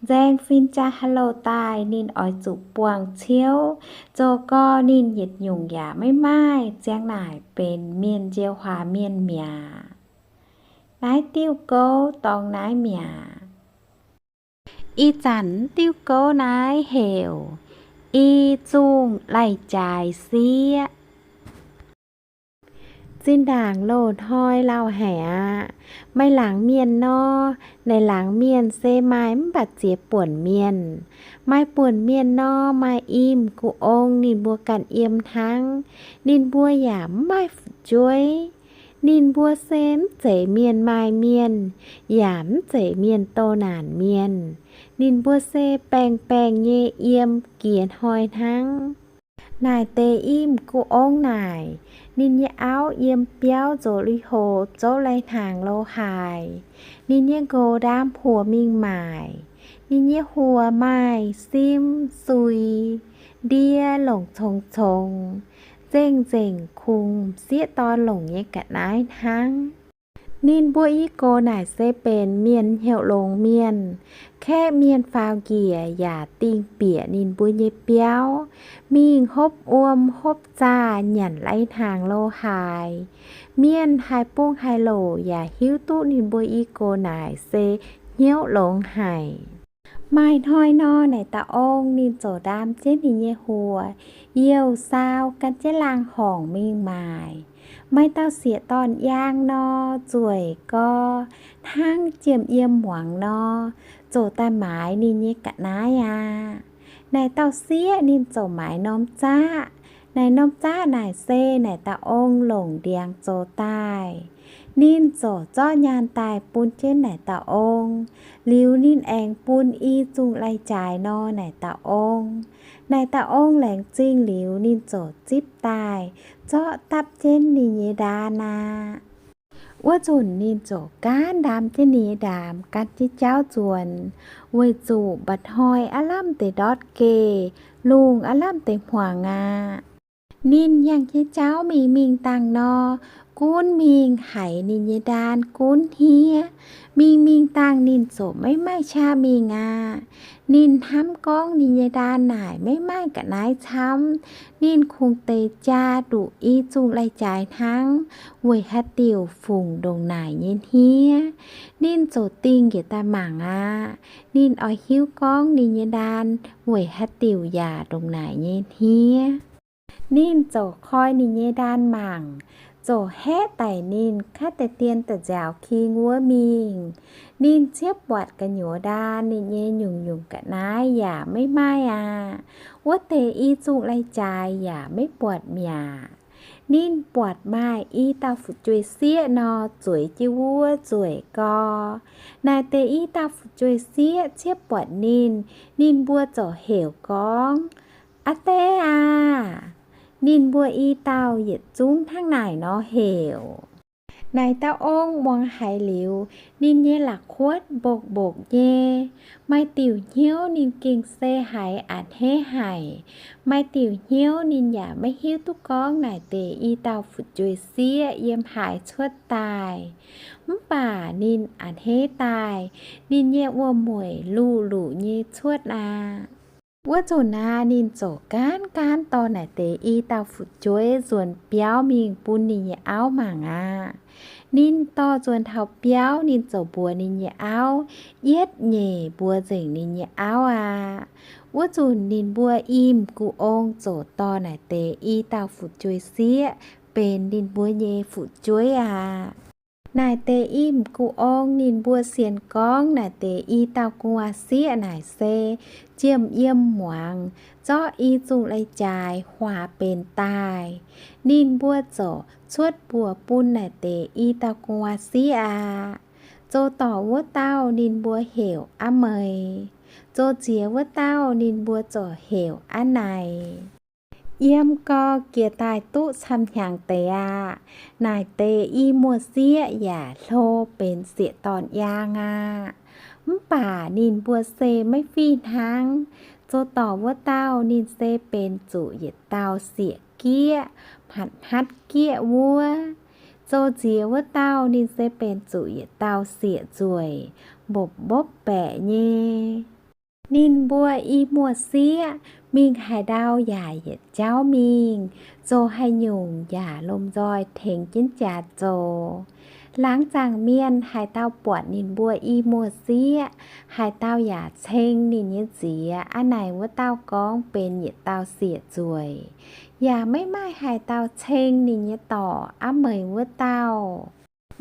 nzaeng fin-jaa haaix loh daaih ninh oix zuqc buangh ciouv, zoux gorx ninh yietc nyungc yaac maiv maaih, ziang naaic benx mienh njieu huaax mienh mi'aqv. Naaiv diuh gouv dorngx naaiv mi'aqv. Ih zanc diuh gouv naaiv heuc I Zungh Lai-Jaaix Sieqv. Zinh ndaangc loz-hnoi lauh haic aqv. Maaih laangz mienh nor, naaic laangz mienh se maaih mv baac ziex buonc mienh. Maaih buonc mienh nor, maaih i m'gux ong ninh mbuo ganh yiem hnangv. Ninh mbuo yaac mv maaih fu'jueiv. Ninh mbuo se mv zeiz mienh maaih mienh, yaac mv zeiz mienh doh naanc mienh. Ninh mbuo se baengh baengh nyei yiem jiex hnoi hnangv. Naaic deix i m'gux ong naaic, ninh nyei auv yiem biauv nzox lui hoc zouv lai-hnaangx lo haaix. Ninh nyei nqox ndaam huoc mingh maaic. Ninh nyei huoc maaih sim, suix, ndie longc congx-congx, nzengc-nzengc kungx m'sieqv dorn longc nyei ga'naaiv hnangv. Ninh mbuo i gox naaic se benx mienh hnyouv longx mienh. Kaeqv mienh faaux njiec yaac dingh bieqc ninh mbuo nyei biauv, mingh hopv wuom hopv zaah nyanc lai-hnaangx lo haaix. Mienh haaix bung haaix loc yaac hiuv duqv ninh mbuo i gox naaic se hnyouv longx haic. Maaih hnoi nor, naaic dauh ong ninh ziouc ndaam jienv ninh nyei huoc, youh saau gan jienv laangh horngc mingh maaic. Maaih dauh sieqv-dorn yaang nor, zueic gorx, hnangv jiem yiem muangx nor, ziouc daaih maaiz ninh nyei ga'naaiv aqv. Naaic dauh sieqv ninh ziouc maaiz norm zaqv. Naaic norm zaqv naaic se naaic dauh ong longc ndiangx zoux daaih. Ninh ziouc zorqv nyaanh daaih bun jienv naaic dauh ong. Liuz ninh aengx bun i zungh lai-jaaix nor naaic dauh ong. Naaic dauh ong laengz zingh liuz ninh ziouc zipv daaih, zorqv dapv jienv ninh nyei ndaan aqv. Wuov nzunc ninh ziouc gaanv ndaam jienv ninh nyei ndaamv gan jienv jauv nzuonx, weic zuqc mba'hnoi aav lamh deix ndortv geh, lungh aav lamh deix hmuangx aqv. Ninh yangh jienv jauv mingh mingh dangh nor, gunv mingh haiz ninh nyei ndaan gunv hniev. Mingh mingh dangh ninh ziouc maiv maaih qaqv mingh aqv. Ninh hnamv gorngv ninh nyei ndaan naaic maiv maaih ga'naaiv camv. Ninh kungx deix jaa nduqc i zungh lai-jaaix hnangv, weic haaix diuc fungc ndongc naaic nyei hniev. Ninh ziouc dingh njiec daaih mangc aqv. Ninh oix hiuv gorngv ninh nyei ndaan weic haaix diuc yaac ndongc naaic nyei hniev. Ninh ziouc koi ninh nyei ndaan mangc, ziouc haeqv daic ninh kaav deix dien da'nziaaux king wuov mingh. Ninh ciev buatc gu'nyuoz ndaan ninh nyei nyungc-nyungc ga'naaiv yaac maiv maaih aqv. Wuov deix i zungh lai-jaaix yaac maiv buatc mi'aqv. Ninh buatc maaih i dauh fu'jueiv sieqv nor zueiz jienv wuov nzueic gau. Naaic deix i dauh fu'jueiv sieqv ciev buatc ninh, ninh mbuo ziouc heuc gorngv, Aa Die aah! Ninh mbuo i dauh yietc zungv hnangv naaic nor heuc. Naaic dauh ong muangx haiz liuz, ninh nyei la'kuotv mbokv-mbokv nyei. Maaih diuc hnyouv ninh gengh se haiz a'hneiv haic. Maaih diuc hnyouv ninh yaac maiv hiuv duqv gorngv naaic deix i dauh fu'jueiv sieqv yiem haaix cuotv daaih. Mv baac ninh a'hneiv daaih, ninh nyei wuom-mueic luv-luv nyei cuotv aqv. Wuov nzunc naaiv ninh ziouc gaanv gaanv dorh naaic deix i dauh fu'jueiv nzuonx biauv mingh bun ninh nyei auv mangc aqv. Ninh dorh nzuonx taux biauv, ninh ziouc mbuox ninh nyei auv, Yietv nyeic mbuox nzengc ninh nyei auv aqv. Wuov nzunc ninh mbuo i m'gux ong ziouc dorh naaic deix i dauh fu'jueiv sieqv benx ninh mbuo nyei fu'jueiv aqv. Naaic deix i m'gux ong ninh mbuo sienx gorngv naaic deix i dauh gu'nguaaz sieqv naaic se jiem yiem muangx, zorqv i zungh lai-jaaix huaax benx daaih. Ninh mbuo ziouc cuotv mbuox bun naaic deix i dauh gu'nguaaz sieqv aqv. Zoux dorc wuov dauh ninh mbuo heuc Aa Meix. Zoux nziex wuov dauh ninh mbuo ziouc heuc Aa Naix. Yiem gau jiex daaih duqv camv-hnyangx deix aqv. Naaic deix i muoz-sieqv yaac hlo benx sieqv-dorn yaang aqv. Mv baac ninh mbuo se maiv fih hnangv. Zoux dorc wuov dauh ninh se benx zuqc yietc dauh sieqv-gieqv, hmatc hmatv gieqv wuov. Zoux nziex wuov dauh ninh se benx zuqc yietc dauh sieqv-nzueic, mbopv mbopv baeqc nyei. Ninh mbuo i muoz-sieqv mingh haaix ndau yaac yietc jauv mingh, zoux haaix nyungc yaac lomh nzoih tengx jienv jaax zoux. Laangz zaangc mienh haaix dauh buatc ninh mbuo i muoz-sieqv, haaix dauh yaac ceng ninh nyei nziex Aa Naix wuov dauh gorngv benx yietc dauh sieqv-nzueic. Yaac maiv maaih haaix dauh ceng ninh nyei dorc Aa Meix wuov dauh.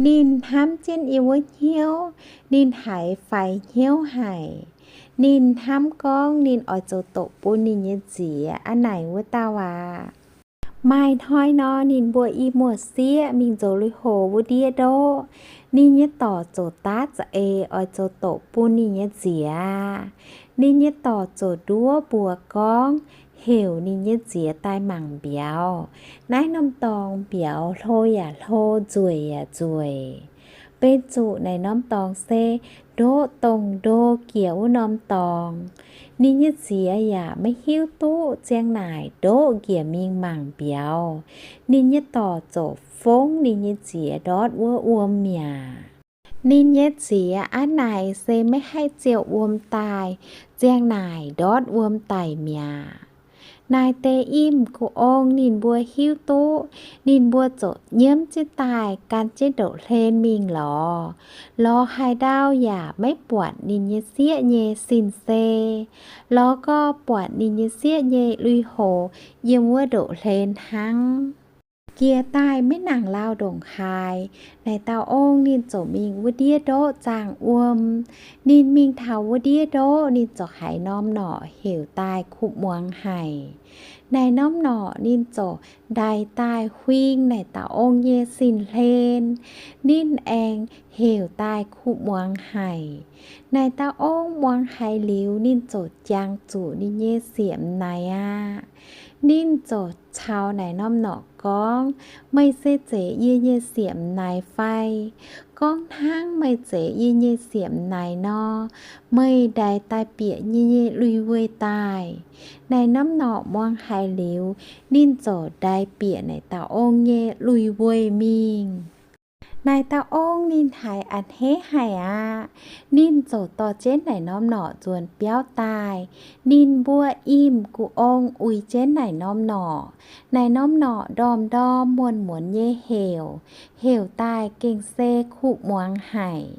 Ninh hnamv jienv yiem wuov hnyouv, ninh haiz faix hnyouv haic. Ninh hnamv gorngv ninh oix zoux doqc bun ninh nyei nziex Aa Naix wuov dauh aqv. Maaih hnoi nor, ninh mbuo i muoz-sieqv mingh nzox lui-houx wuov ndiev ndoqv. Ninh nyei dorc ziouc daav za'eix oix zoux doqc bun ninh nyei nziex aqv. Ninh nyei dorc ziouc nduov mbuox gorngv, heuc ninh nyei nziex daaih mangc mbiauz. Naaiv norm dorngx mbiauz hlo yaac hlo, nzueic yaac nzueic. Benx zuqc naaic norm dorngx se ndoqv dongh ndo jiex wuov norm dorngx. Ninh nyei nziex yaac maiv hiuv duqv ziang naaic ndoqv njiec mingh mangc mbiauz. Ninh nyei dorc ziouc fongv ninh nyei nziex ndortv wuov wuom mi'aqv. Ninh nyei nziex Aa Naix se maiv haih ziouc wuom daaih, ziang naaic ndortv wuom daic mi'aqv. Naaic deix i m'gux ong ninh mbuo hiuv duqv, ninh mbuo ziouc nyiemv jienv daaih gan jienv ndoqv-hlen mingh lorz. Lorz haaix ndau yaac maiv buatc ninh nyei sieqv nyei sin-sei. Lorz gorngv buatc ninh nyei sieqv nyei lui-houx yiem wuov ndoqv-hlen hnangv. Jiex daaih maiv nangc lauh ndongc haaix, naaic dauh ong ninh ziouc mingh wuov ndiev ndoqv zaangh wuom. Ninh mingh taux wuov ndiev ndoqv, ninh ziouc haiz norm norqc heuc daaih kuv muangx haic. Naaic norm norqc ninh ziouc ndaix daaih huing naaic dauh ong nyei sin-hlen. Ninh aengx heuc daaih kuv muangx haic. Naaic dauh ong muangx haiz liuz, ninh ziouc jangx zuqc ninh nyei siec m'naaic aqv. Ninh ziouc caux naaic norm norqc gorngv, Meih se zeiz yie nyei siec m'naaic fai? Gorngv hnangv meih zeiz yie nyei siec m'naaic nor, meih ndaix daaih bieqc yie nyei lui-weih daaih. Naaic norm norqc muangx haiz liuz, ninh ziouc ndaix bieqc naaic dauh ong nyei lui-weih mingh. Naaic dauh ong ninh haiz a'hneiv haic aqv. Ninh ziouc dorh jienv naaic norm norqc nzuonx biauv daaih. Ninh mbuo im gu ong uix jienv naaic norm norqc. Naaic norm norqc ndorm-ndorm muonz-muonz nyei heuc, heuc daaih gengh se kuv muangx haic.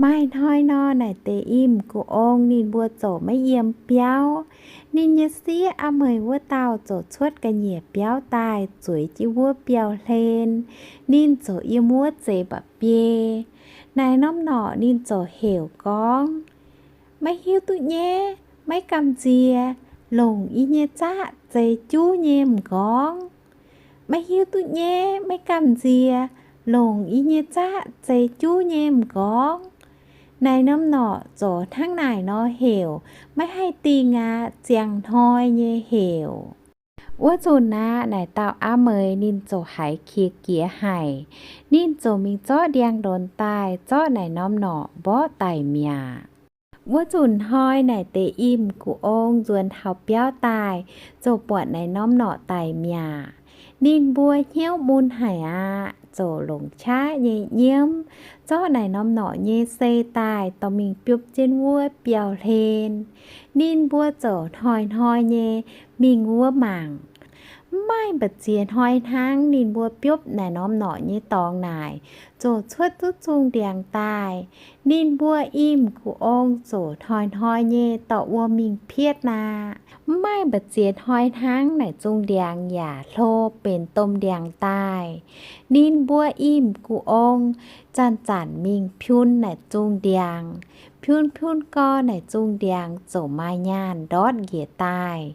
Maaih hnoi nor, naaic deix im gu ong ninh mbuo ziouc maiv yiem biauv. Ninh nyei sieqv aav meih wuov dauh ziouc cuotv ga'nyiec biauv daaih zueiz jienv wuov biauv-hlen. Ninh ziouc yiem wuov zeix mba'biei. Naaic norm norqc ninh ziouc heuc gorngv, Maiv hiuv duqv nyei, maiv gamh nziex, longc yie nyei zaqv zeix juv nyei m'nqorngv. Maiv hiuv duqv nyei, maiv gamh nziex, longc yie nyei zaqv zeix juv nyei m'nqorngv. Naaic norm norqc ziouc hnangv naaic nor heuc, maiv haih dingh aqv, ziangh hnoi nyei heuc. Wuov nzunc aqv, naaic dauh aav meih ninh ziouc haiz qiex jiez haic. Ninh ziouc mingh zorqv ndiangx-ndonx daaih zorqv naaic norm norqc mborqv daic mi'aqv. Wuov nzunc hnoi naaic deix im gu ong nzuonx taux biauv daaih, ziouc buatc naaic norm norqc daic mi'aqv. Ninh mbuo hnyouv mun haic aqv, ziouc longc qaqv nyei nyiemv zorqv naaic norm norqc nyei sei daaih dorh mingh biopv jienv wuov biauv-hlen. Ninh mbuo ziouc hnoi-hnoi nyei mingh wuov mangc. Mv maaih mbu'ziex hnoi hnangv ninh mbuo biopv naaic norm norqc nyei dorngx naaic, ziouc cuotv duqv zungh ndiangx daaih. Ninh mbuo im gu ong ziouc hnoi-hnoi nyei dorh wuom mingh pietv aqv. Mv maaih mbu'ziex hnoi hnangv naaic zungh ndiangx yaac hlo benx domh ndiangx daaih. Ninh mbuo im gu ong zanc-zanc mingh piun naaic zungh ndiangx. Piun-piun gau naaic zungh ndiangx ziouc maaih nyaanh ndortv njiec daaih.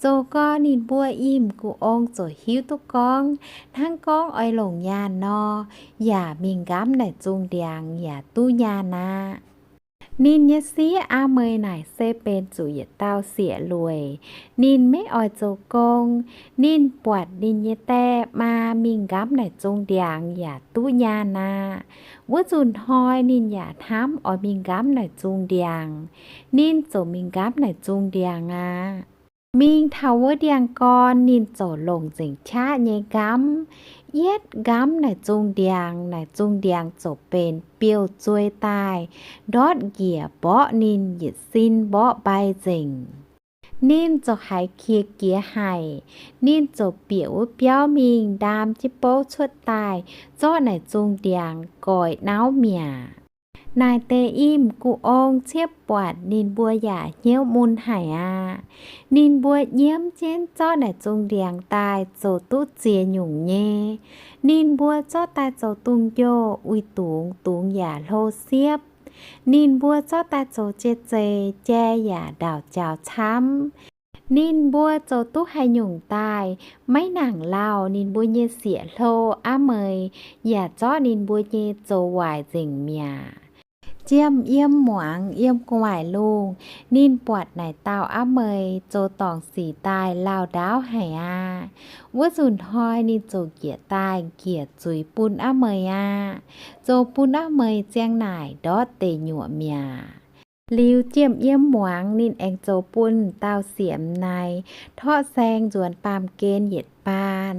Zoux gau ninh mbuo im gu ong ziouc hiuv duqv gorngv, hnangv gorngv oix longc nyaanh nor, yaac mingh nqamv naaic zungh ndiangx yaac duqv nyaanh aqv. Ninh nyei sieqv aav meih naaic se benx zuqc yietc dauh sieqv lueic. Ninh maiv oix zoux gong. Ninh buatc ninh nyei die maa mingh nqamv naaic zungh ndiangx yaac duqv nyaanh aqv. Wuov nzunc hnoi ninh yaac hnamv oix mingh nqamv naaic zungh ndiangx. Ninh ziouc mingh nqamv naaic zungh ndiangx aqv. Mingh taux wuov ndiangx-gorn ninh ziouc longc nzengc qaqv nyei nqamv, yietv nqamv naaic zungh ndiangx, naaic zungh ndiangx ziouc benx biouv-zuei daaih, ndortv njiec mborqv ninh yietc sin mborqv mbai nzengc. Ninh ziouc haiz qiex jiez haic. Ninh ziouc bieqc wuov biauv mingh ndaam jienv bouv cuotv daaih, zorqv naaic zungh ndiangx goix nauv mi'aqv. Naaic deix im gu ong ciev buatc ninh mbuo yaac hnyouv mun haic aqv. Ninh mbuo nyiemv jienv zorqv naaic zungh ndiangx daaih zoux duqv ziex nyungc nyei. Ninh mbuo zorqv daaih zoux dungz njoh, uix dungz, dungz yaac hlo siepv. Ninh mbuo zorqv daaih zoux jai-zeix, jai yaac ndaauc jaux camv. Ninh mbuo zoux duqv haaix nyungc daaih, maiv nangc lauh ninh mbuo nyei sieqv hlo aav meih yaac zorqv ninh mbuo nyei zoux waaic nzengc mi'aqv. Jiem yiem muangx yiem gu'nguaaic lungh, ninh buatc naaic dauh aav meih zoux dorngc sic daaih lauh ndaauv haic aqv. Wuov nzunc hnoi ninh ziouc njiec daaih njiec zuiz bun aav meih aqv. Zoux bun aav meih ziang naaic ndortv deic nyuoqc mi'aqv. Liuz jiem yiem muangx ninh aengx zoux bun dauh sieqv m'naaic torqv saeng nzuonx baamh gen yietc baan.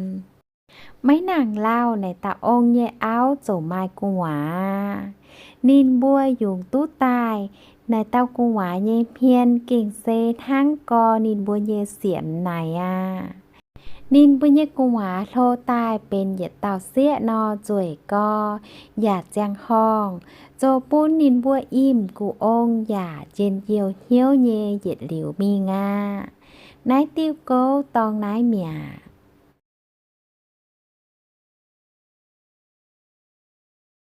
Maiv nangc lauh naaic dauh ong nyei auv ziouc maaih gu'nguaaz. Ninh mbuo yungz duqv daaih, naaic dauh gu'nguaaz nyei hmien gengh se hnangv gorx ninh mbuo nyei sieqv m'naaic aqv. Ninh mbuo nyei gu'nguaaz hlo daaih benx yietc dauh sieqv nor nzueic gorx yaac ziangh horngh, zoux bun ninh mbuo im gu ong yaac njien-youh hnyouv nyei yietc liuz mingh aqv. Naaiv diuh gouv dorngx naaiv mi'aqv.